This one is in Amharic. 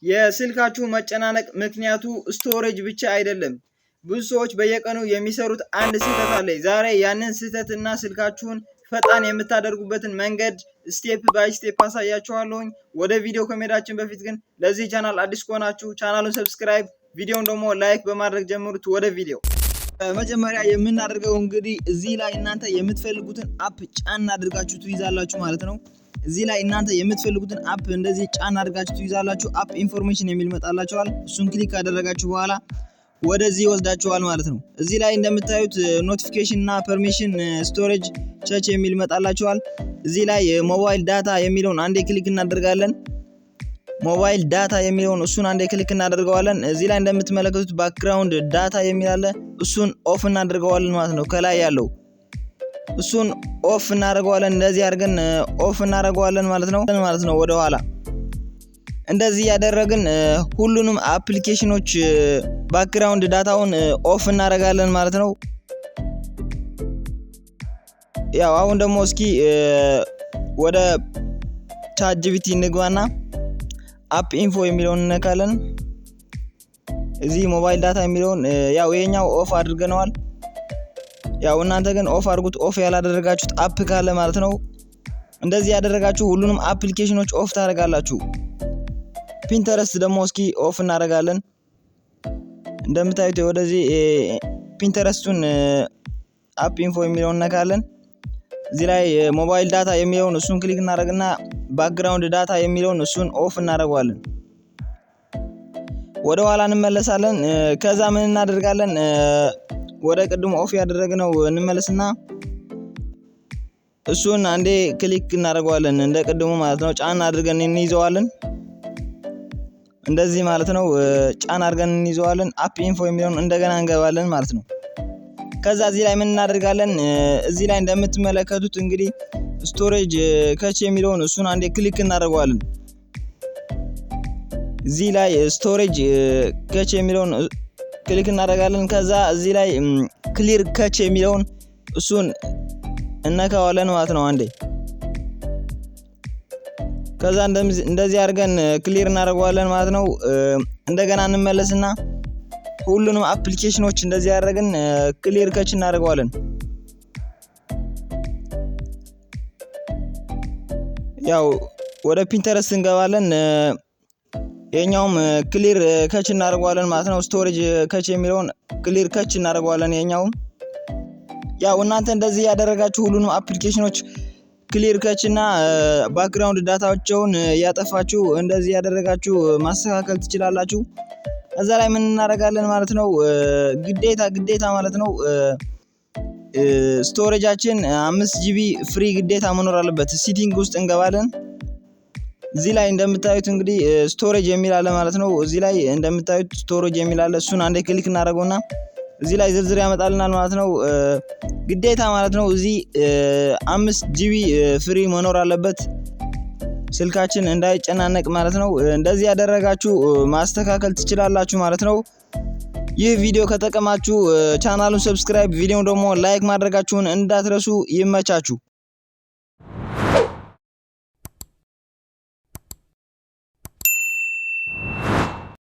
የስልካችሁ መጨናነቅ ምክንያቱ storage ብቻ አይደለም። ብዙ ሰዎች በየቀኑ የሚሰሩት አንድ ስህተት አለ። ዛሬ ያንን ስህተት እና ስልካችሁን ፈጣን የምታደርጉበትን መንገድ step by step አሳያችኋለሁኝ። ወደ ቪዲዮ ከመሄዳችን በፊት ግን ለዚህ ቻናል አዲስ ከሆናችሁ ቻናሉን subscribe፣ ቪዲዮውን ደግሞ like በማድረግ ጀምሩት። ወደ ቪዲዮ። መጀመሪያ የምናደርገው እንግዲህ እዚህ ላይ እናንተ የምትፈልጉትን app ጫን አድርጋችሁ ትይዛላችሁ ማለት ነው። እዚህ ላይ እናንተ የምትፈልጉትን app እንደዚህ ጫን አድርጋችሁ ትይዛላችሁ። App information የሚል ይመጣላችኋል። እሱን click ካደረጋችሁ በኋላ ወደዚህ ይወስዳችኋል ማለት ነው። እዚህ ላይ እንደምታዩት notification እና permission፣ storage cache የሚል ይመጣላችኋል። እዚህ ላይ mobile data የሚለውን አንዴ click እናደርጋለን። Mobile data የሚለውን እሱን አንዴ click እናደርገዋለን። እዚህ ላይ እንደምትመለከቱት background data የሚል አለ። እሱን off እናደርገዋለን ማለት ነው። ከላይ ያለው እሱን off እናደርገዋለን። እንደዚህ አድርገን off እናደርገዋለን ማለት ነው። ወደኋላ እንደዚህ እያደረግን ሁሉንም application ኖች background data ውን off እናደርጋለን ማለት ነው። ያው አሁን ደግሞ እስኪ ወደ ChatGPT እንግባና app info የሚለውን እንነካለን። እዚህ mobile data የሚለውን ያው ይሄኛው off አድርገነዋል። ያው እናንተ ግን off አድርጉት፣ off ያላደረጋችሁት app ካለ ማለት ነው። እንደዚህ ያደረጋችሁ ሁሉንም application ኖች off ታደርጋላችሁ። Pinterest ደግሞ እስኪ off እናደርጋለን። እንደምታዩት ወደዚህ Pinterest ኡን app info የሚለውን እነካለን። እዚህ ላይ mobile data የሚለውን እሱን click እናደርግና background data የሚለውን እሱን off እናደርገዋለን። ወደ ኋላ እንመለሳለን። ከዛ ምን እናደርጋለን? ወደ ቅድሙ off ያደረግነው እንመለስና እሱን አንዴ click እናደርገዋለን፣ እንደ ቅድሙ ማለት ነው። ጫን አድርገን እንይዘዋለን። እንደዚህ ማለት ነው። ጫን አድርገን እንይዘዋለን። App info የሚለውን እንደገና እንገባለን ማለት ነው። ከዛ እዚህ ላይ ምን እናደርጋለን? እዚህ ላይ እንደምትመለከቱት እንግዲህ storage cache የሚለውን እሱን አንዴ click እናደርገዋለን። እዚህ ላይ storage cache የሚለውን click እናደርጋለን። ከዛ እዚህ ላይ clear cache የሚለውን እሱን እነካዋለን ማለት ነው አንዴ። ከዛ እንደዚህ አድርገን clear እናደርገዋለን ማለት ነው። እንደገና እንመለስና ሁሉንም application ኖች እንደዚህ ያደረግን clear cache እናደርገዋለን። ያው ወደ Pinterest እንገባለን። የኛውም clear cache እናደርገዋለን ማለት ነው። Storage cache የሚለውን clear cache እናደርገዋለን። የኛውም ያው እናንተ እንደዚህ ያደረጋችሁ ሁሉንም application ኖች clear cache እና background data ቸውን እያጠፋችሁ እንደዚህ ያደረጋችሁ ማስተካከል ትችላላችሁ። እዛ ላይ ምን እናደርጋለን ማለት ነው? ግዴታ ግዴታ ማለት ነው storage ኣችን 5 GB free ግዴታ መኖር አለበት። Setting ውስጥ እንገባለን። እዚህ ላይ እንደምታዩት እንግዲህ storage የሚል አለ ማለት ነው። እዚህ ላይ እንደምታዩት storage የሚል አለ። እሱን አንዴ click እናደርገውና እዚህ ላይ ዝርዝር ያመጣልናል ማለት ነው። ግዴታ ማለት ነው እዚህ 5 GB free መኖር አለበት፣ ስልካችን እንዳይጨናነቅ ማለት ነው። እንደዚህ ያደረጋችሁ ማስተካከል ትችላላችሁ ማለት ነው። ይህ ቪዲዮ ከጠቀማችሁ ቻናሉን subscribe፣ ቪዲዮውን ደግሞ like ማድረጋችሁን እንዳትረሱ። ይመቻችሁ።